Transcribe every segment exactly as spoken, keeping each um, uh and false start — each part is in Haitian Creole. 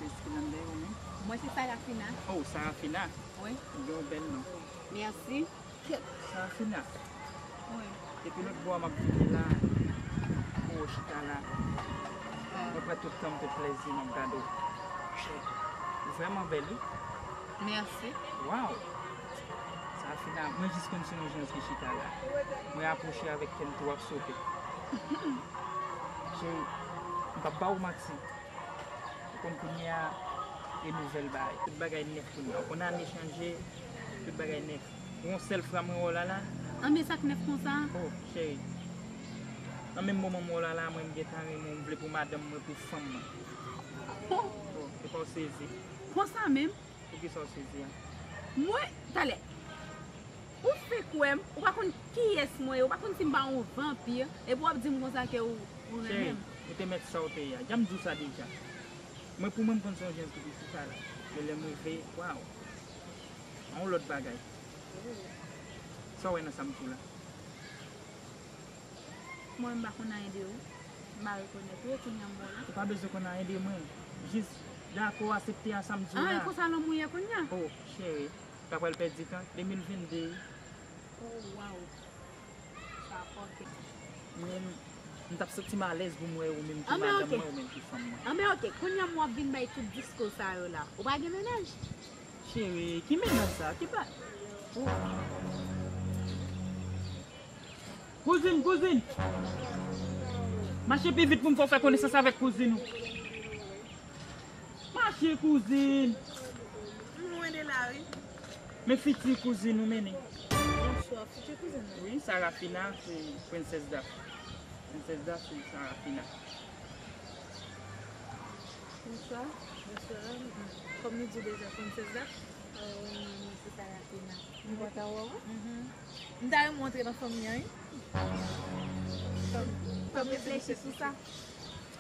Eskelande, ou menm? Mwen se Sarafina. Oh, Sarafina. Wi. Ou gen yon bèl non. Mèsi. Sarafina. Wi. Depi lòt bò a m ap vini la, pou ou chita la. Mwen pran tout tan m, tout plèzi m ap gade w. Ou vrèman bèl, wi. Mèsi. Waw! Sarafina, mwen jis konn se yon jan ki chita la. Mwen apwoche avèk kè m tou ap sote. Cheri, m p ap ba ou manti. Ou konn kounye a, e nouvèl bagay. Tout bagay nèf kounye a. Ou konn ane chanje, tout bagay nèf. Ou yon sèl fwa mwen wè w la la. Anben sa k nèf konsa? Oh, cheri. Nan menm moman mwen wè w la la, mwen m gentan renmen w, m vle pou madanm mwen, pou fanm mwen. Oh, e pa w sezi. Konsa menm? Poukisa w sezi a? Mwen, talè. Ou fenk wè m, ou pa konn kiyès mwen ye, ou pa konn si m pa yon vanpi, epi w ap di m konsa ke ou, ou renmen Cheri, m. Ou te mèt sa w te ye a. Jan m di w sa deja. Mwen pou mwen m konn se yon jan ki te chita la. Men lè m rive, waw. Yon lòt bagay. Sa w wè nan sa m di w la? Mwen m pa konn anyen de ou. M pa rekonèt ou, e kounye a m wè w la. Ou pa bezwen konn anyen de mwen. Jis dakò, aksepte a sa m di w Ah, la. E konsa lòm ou ye kounye a? Oh, cheri. Ou ta pral pèdi tan. De mil venn de. Oh, waw. Sa fòkè. Mwen, m t ap santi m alèz pou m wè ou menm ki Ah, men madanm oke. Mwen, ou menm ki fanm mwen. Anben oke, kounye a m w ap vin bay tout diskou sa yo la. Ou pa gen mennaj? Cheri, ki mennaj sa? Ki pa. Oh. Kouzin, kouzin! Mache pi vit pou m fè w fè konesans avèk kouzin ou. Mache, kouzin! M lwen de la, wi. Men fiti kouzin ou mennen. Bonswa, fiti kouzin mwen. Wi, Sarafina, se Prensès Daf. Prensès Daf, se Sarafina. Bonswa. Bonswa. Kòm nou di w deja, Prensès Daf. Wi, mwen se Sarafina. M kontan wè w. M ta renmen w antre nan fanmi an, wi. Kòm, kòm reflechi sou sa.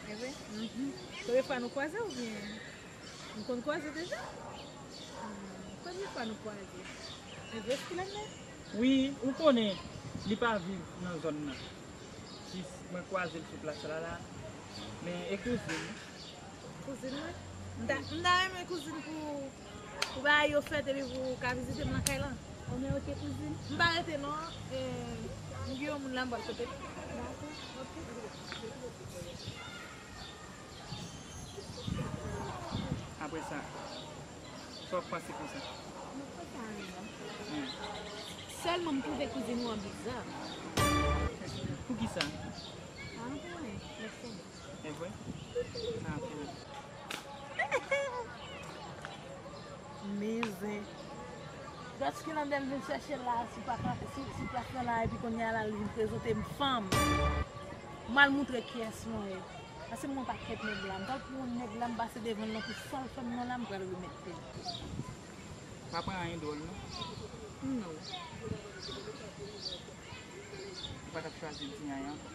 E vre? Premye fwa nou kwaze oubyen nou konn kwaze deja? Hmm, premye fwa nou kwaze. E vre, Eskelande? Wi, ou konnen, li pa viv nan zòn nan. Jis mwen kwaze l sou plas la la. Men e kouzin. Kouzin mwen? M ta, m ta renmen kouzin pou, pou bagay yo fèt epi pou w ka vizite m nan kay lan. Anben oke kouzin. M pa rete non, e, m gen yon moun la m pral pote l. Dakò, oke. Apre sa, sa w ap panse konsa? Mwen pa sa anyen non. Hmm. Sèlman m twouve kouzin ou an biza. Poukisa? Ah, anyen, mèsi. E vre? Sa anpil. Men zen. Gad Eskelande m vin chèche l la, sou pa, sou, sou plas lan la, epi kounye a la, l vin prezante m fanm. M al moutre kiyès mwen ye. Pase m wè yon pakèt nèg la. M pral pran yon nèg la, m pase devan l lan pou sa l fè m nan la, m pral remèt li. Pa pran anyen dwòl non. Non. Ou pa t ap chwazi di anyen ankò.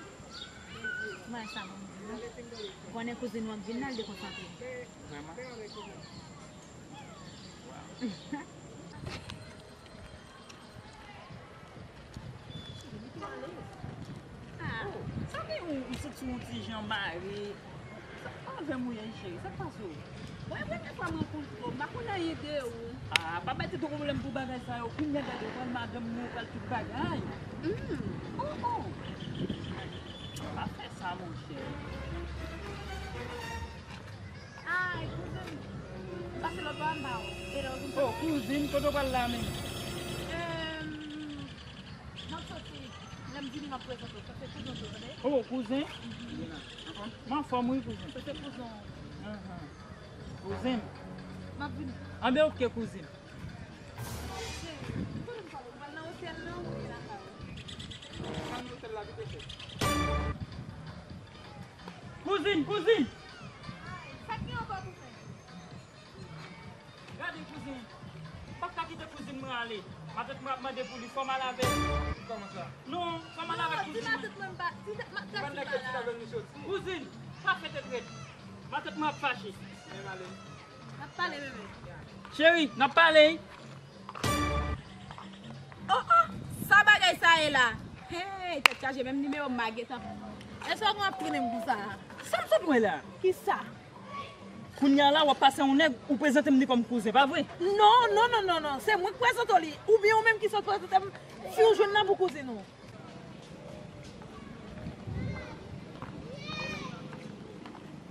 Mwen sa bon di non. Ou konnen kouzin ou ap vin la, l dekonsantre. Vrèman? Waw. Ah, Sa gen yon, m santi yon ti jan mare. Sa pa avè m ou ye, cheri, sa k pase w? Mwen premye fwa m rankontre w, m pa konn anyen de ou. Ah, pa bay tèt ou pwoblèm pou bagay sa yo. Kounye a gade, ou pral madanm mwen, ou pral tout bagay. Hmm. Oh, oh. Pa fè sa, monchè. Ay, kouzin. Pase lòt bò a, m ba ou. E lè ou vin. Oh, kouzin, kote w pral la menm? Ehm, m ap soti. Lè m vini, m ap prezante w. Sa se kouzin ou, tande? Oh, kouzin? M anfòm, wi, kouzin. Sa se kouzin ou. Ahan. Kouzin. M ap vini. Anben, oke, kouzin. Cheri, kote m pral? Ou pral nan otèl nan oubyen lakay ou? Kouzin, kouzin! Sa k gen ankò, kouzin? Gade, kouzin. M p ap ka kite kouzin mwen ale. Matant mwen ap mande pou li, fò m al avè l. Kòman sa? Non, fò m al avè kouzin mwen. Di matant mwen m pa, di matant mwen m pa la. Kouzin, pa fè tèt rèd. Matant mwen ap fache. Men m ale. N ap pale, bebe. Cheri, n ap pale. Oh, oh, sa bagay sa ye la? Hey, tèt chaje, menm nimewo m pa gentan. Èske w ap trennen m konsa? Sa m sot wè la? Kisa? Kounye a la, w ap pase yon nèg, ou prezante m li kòm kouzen, pa vre? Non, non, non, non, non. Se mwen k prezante w li. Oubyen ou menm ki sot prezante m fi w jwenn nan pou kouzin ou.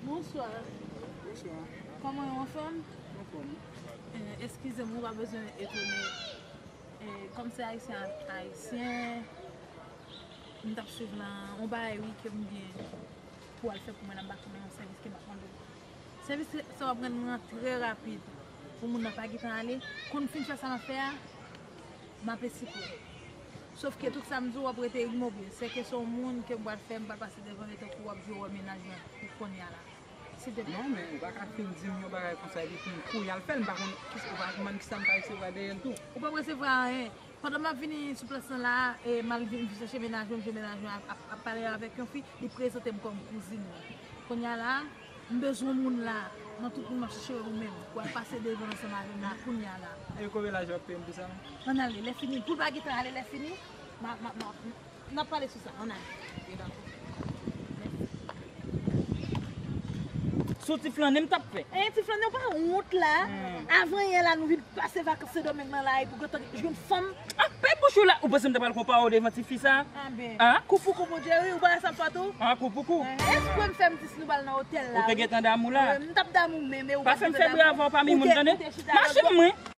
Bonswa. Bonswa. Kòman w anfòm? Anfòm. Eh, eskize m, ou pa bezwen etone. Eh, kòm se ayisyen ak ayisyen, m t ap swiv nan yon bagay, wi, ke m gen pou al fè pou mwen, m pa konnen yon sèvis ke m ap mande w. Sèvis sa w ap rann mwen an trè rapid pou moun nan pa gentan ale. Konn fin fè sa m ap fè a, m ap esite w. Sòf ke tout sa m di w, w ap rete imobil. Sèke se yon moun ke m pral fè, m pral pase devan li tankou w ap jwe wòl menaj mwen pou kounye a la. Silteplè. Non, men ou pa ka fin di m yon bagay konsa epi pou m kouri al fè l, m pa konn kisa, ou pa konprann kisa m ka resevwa dèyè l tou. Ou p ap resevwa anyen. Pandan m ap vini sou plas lan la, e, m al vin chèche menaj mwen, m jwenn menaj mwen ap, ap, ap pale avèk yon fi, li prezante m kòm kouzin li. Kounye a la, m bezwen moun la, nan tout moun m ap chèche wè ou menm, pou al pase devan ansanm avè m la, kounye a la. E konbyen lajan w ap peye m pou sa? Ann ale, lè fini, pou l pa gentan ale, lè fini, m a, m a, m a, n ap pale sou sa, ann ale. Yo dakò. Sou ti flannen m t ap fè. E ti flannen, ou pa wont la? Avan yè la, nou vin pase vakans Sendomeng nan la, epi w gentan jwenn fanm. Ah, pèp bouch ou la. Ou panse m ta pral konpare w devan ti fi sa? Ah, kou pou kou, mon Jerry, ou pa wè sa m fè tou? Ah, kou pou kou. Espre m fè m di si nou pral nan otèl la. Ou te gentan damou la? Wi, m t ap damou, men, men ou pa t gentan damou. Pa fè m fè bri avè w pami moun, tande. Mache m mwen.